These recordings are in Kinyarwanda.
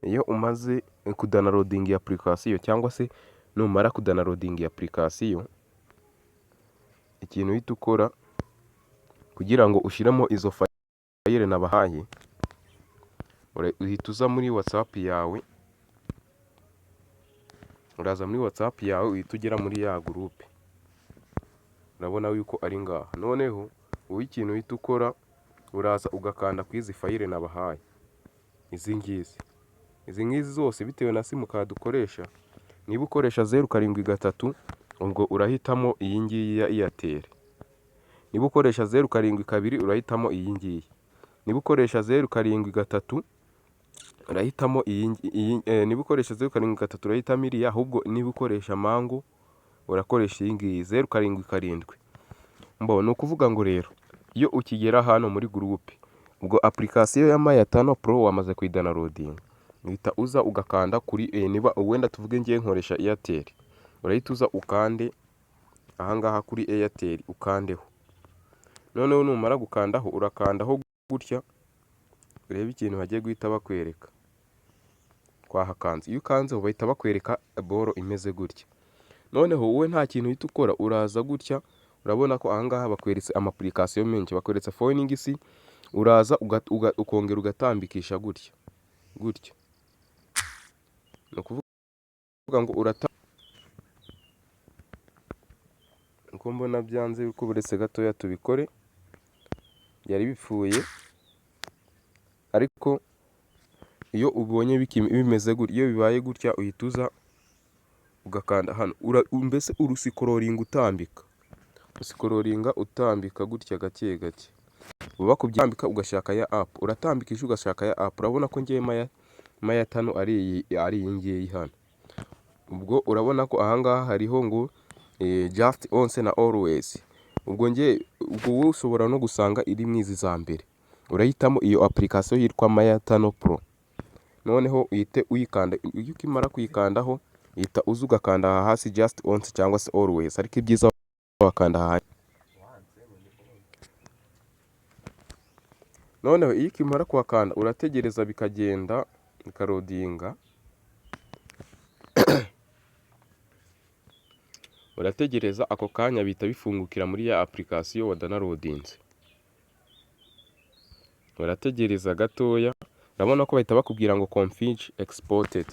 Iyo umaze kudownloadinga iyi application, cyangwa se numara kudownloadinga iyi application, ikintu uhita ukora kugira ngo ushyiremo izo file nabahaye, uhita uza muri WhatsApp yawe, uraza muri WhatsApp yawe, uhita ugera muri ya group, urabona yuko ari ngaha. Noneho wowe ikintu uhita ukora, uraza ugakanda ku izi file nabahaye, izi ngizi, izi ngizi zose, bitewe na simukadi ukoresha. Niba ukoresha 073, ubwo urahitamo iyi ngiyi ya Airtel. Niba ukoresha 072, urahitamo iyi ngiyi. Niba ukoresha 073, urahitamo iyi. Niba ukoresha 073, urahitamo iriya. Ahubwo niba ukoresha Mango, urakoresha iyi ngiyi 077. Mbo ni ukuvuga ngo rero iyo ukigera hano muri group, ubwo application ya Maya Tunnel Pro wamaze kuyidownloadinga, uhita uza ugakanda kuri niba wenda tuvuge ngiye nkoresha Airtel, urahita uza ukande ahangaha kuri Airtel, ukandeho. Noneho numara gukandaho, urakandaho gutya, urebe ikintu bagiye guhita bakwereka. Twahakanze. Iyo ukanzeho, bahita bakwereka boro imeze gutya. Noneho wowe nta kintu uhita ukora, uraza gutya, urabona ko ahangaha bakweretse ama application menshi, bakweretse Phoenix. Uraza ukongera ugatambikisha gutya gutya, ni ukuvuga ngo urata uko mbona byanze, uko buretse gatoya tubikore, byari bipfuye. Ariko iyo ubonye bimeze gutya, iyo bibaye gutya, uhita uza ugakanda hano, mbese uruscrollinga utambika, uscrollinga utambika gutya gake gake, bakubye ugashaka ya app, uratambikisha ugashaka ya app. Urabona ko ngiye Maya Tunnel ari iyi ngiyi hano. Ubwo urabona ko ahangaha hariho ngo just once na always. Ubwo nge ubwo wowe ushobora no gusanga iri mu izi za mbere. Urahitamo iyo application yitwa Maya Tunnel Pro, noneho uhite uyikanda. Iyo ukimara kuyikandaho, uhita uza ugakanda aha hasi, just once cyangwa se always, ariko ibyiza wakanda aha. Noneho iyo ukimara kuhakanda, urategereza bikagenda bikaloadinga, urategereza ako kanya, bihita bifungukira muri ya application wadownloadinze. Urategereza gatoya, urabona ko bahita bakubwira ngo "config exported".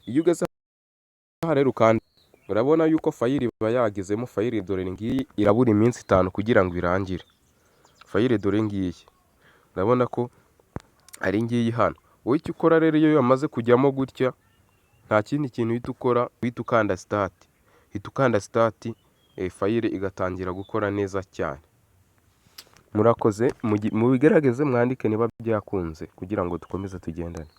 Iyo ugeze aha rero ukanda, urabona yuko file iba yagezemo. File dore ngiyi, irabura iminsi 5 kugira ngo irangire. File dore ngiyi, urabona ko ari ngiyi hano. Wowe icyo ukora rero, iyo yamaze kujyamo gutya, nta kindi kintu uhita ukora, uhita ukanda start, uhita ukanda start, file igatangira gukora neza cyane. Murakoze, mubigerageze, mwandike niba byakunze kugira ngo dukomeze tugendane.